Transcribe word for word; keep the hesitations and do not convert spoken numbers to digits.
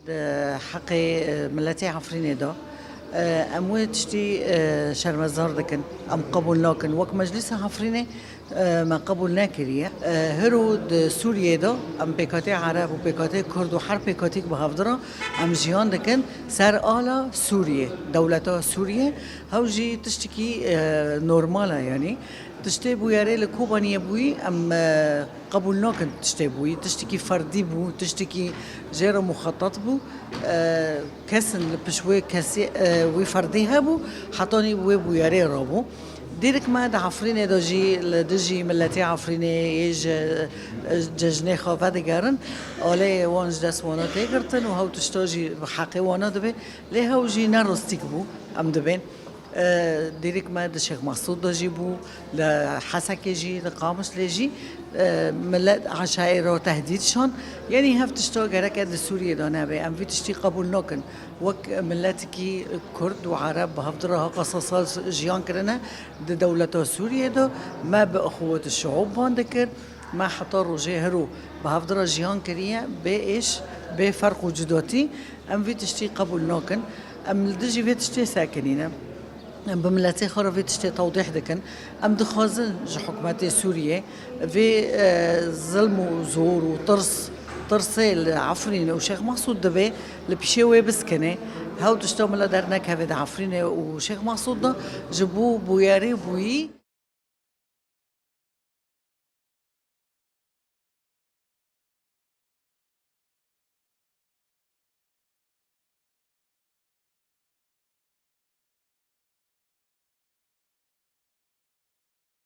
Di heqê, e, miletê Efrînê de, e, em wê tiştî, e, şermezar dikin, em qebûl nakin. Wek Meclîsa Efrînê, e, me qebûl nekiriye. E, hiro di Sûriyê de em pêkhatê Ereb û pêkhatê Kurd û her pêkhatîk bi hevdira em jiyan dikin ser ala Sûriyê, dewleta Sûriyê. Hew jî tiştekî, e, normal e, yanî tiştê bûyerê li Kobaniyê bûyî, em, e, qebûl nakin tiştê bûyî. Tiştekî ferdî bû, tiştekî jê re muxetat bû. E, kesin li pişt wê kesî, e, wî ferdî hebû, hetanî wê bûyerê rabû. Dîrik me di Efrînê de jî li dijî miletê Efrînê yê ji, e, cejnê xwe vedigerin, aleyê wan ji dest wana tê girtin û hew tişta jî bi heqê wana dibe. Lê hew jî ne rastîk bû, em dibên. E, dîrik me di Şêx Mesûd de jî bû, li Hesekê jî, li Qamişlê jî, e, milet eşaîra tehdîd şand. Yanî hev tişta gereke di Sûriyê de nebe. Em vî tiştî qebûl nakin. Wek miletikî Kurd û Ereb bi hevdira ha qasasa jiyan kirine di dewleta Sûriyê de, me bi ixwet şiûb van dikir. Me heta rojê hiro bi hevdira jiyan kiriye, bê êş, bê ferq û cudatî. Em vî tiştî qebûl nakin. Em li dijî vê tiştê sekinîne. Em bi miletê xwe re vê tiştê tewdîh dikin. Em dixwazin ji hikûmetê Sûriyê vê, e, zilm û zor û tirs, tirsê li Efrînê û Şêx Mesûd dibê li pîşê wê biskine. Hew tişta mila dernekeve di Efrînê û Şêx Mesûd de ji bo bûyerê bûyî.